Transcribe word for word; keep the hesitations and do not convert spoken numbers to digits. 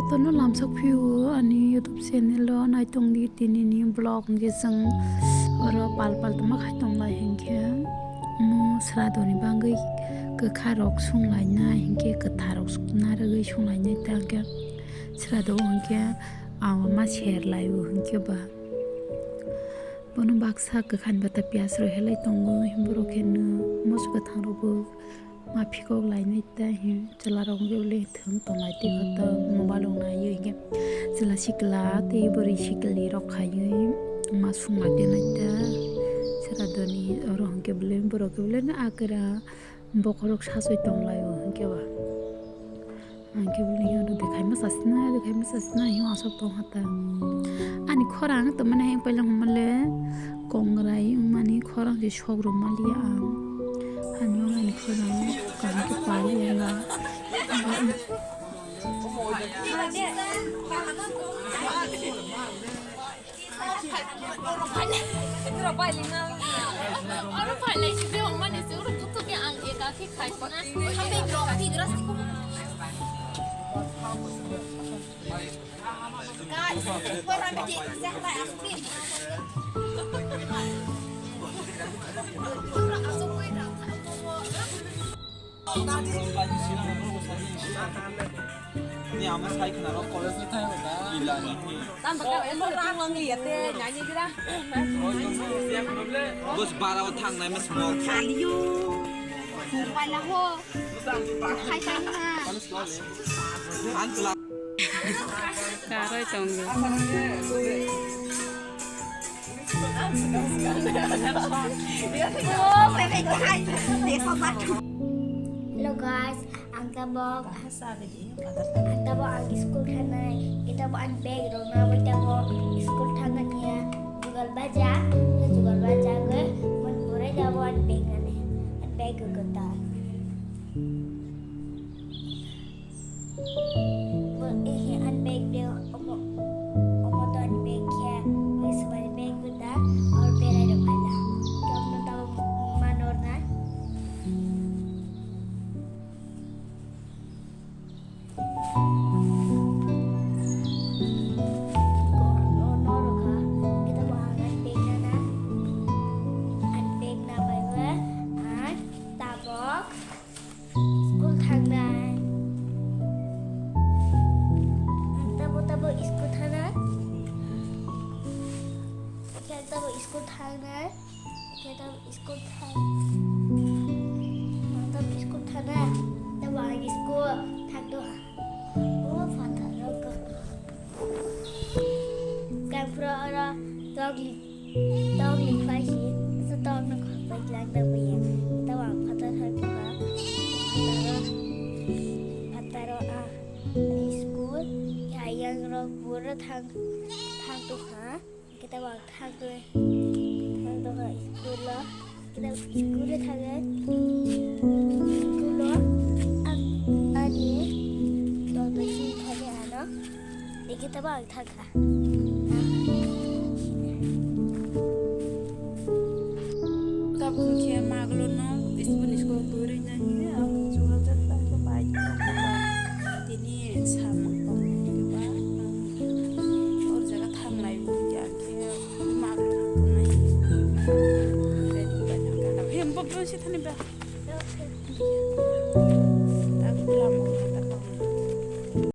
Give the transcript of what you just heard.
Tono lamsok phio ani YouTube channel o naitong di tini ni vlog hwnkhe chwng oro pal pal tongma khai tonglai hwnkhe mo sradoni bagwi kwkha rok sunglainai hwnkhe kwthar rok narwgwi sunglainai ta hwnkhe srado hwnkhe ama ma ser lai o hwnkhe ba bono baksa kwkhani bata piyas rok helai tongo borok khe no moso kwthang rok bo. Ma phikok lainai ta hi chwla rok hwnkhe bwlwi thwng tonglai twi kho ta mobile rok naiwi hwnkhe chwla sikla tei bwrwi sikli rok khaiwi ma sungma tenai ta sradoni oro hwnkhe bwlwi borok khe bwlwi no akera bokhorok sachwi tonglaio hwnkhe ba. Ang khe bini hiya rw de khai masa sna, de khai masa sna, hiya asok tong hata. Ani khorang to mane heng paila humale kongrai mani khorang je sok rw mali ang. Ani ani khorang kaham khe pali ang. Oro phailai si de, mane se oro butuh ke ang eka khe khai na. Guys, Ni ama sai khna ro college ni thang da. Tam baka emo rang ang ni yate nyanyi gira. Bus bara o thang nai mas mo. Khaliyo. Pala ho. Khai khai na. An pla. Karoi tongo. Hello guys, ang tabok, ang tabok ang school thangnai, tabok ang bag rok na, tabok school thangnani ya, jugal baja, jugal baja ke, mon pore tabok ang bag nani, ang bag ke kota. Bo, eh, an bag de, omo, omo to an bag khe, wis bai bag buda, or berai rok phala. Tom no tabo manor na. Ko, no, no, rokha. Kita bo an bag na na. An bag na bai we, an tabok. School thangnai. Tabo tabo school thangnai. Khe tabo school thangnai. Khe tabo school thang. Tabo school thangnai. Tabo ang school thangdo ha. O father rok. Kangpro oro dog li, dog li phai si, so dog no khok bai lang da bai ya. Kita wa phatar thar tu ha. Phatar, phatar a school ya yang rok bura thang, thang tu ha. Kita wa thang tu, thang tu ha school lo. Kita school-o thangwi, school-o ang ani dol bai sini thangwi ano, ikhe tabo ang thangkha. Tabuk khe maglo no school ni school kwrwi nai hinwi ang chuwal jak ta khe bai tini samung tong khe ba ang or jaga thanglai bo ya khe maglo no tongnai. Hem bo bo se thani ba.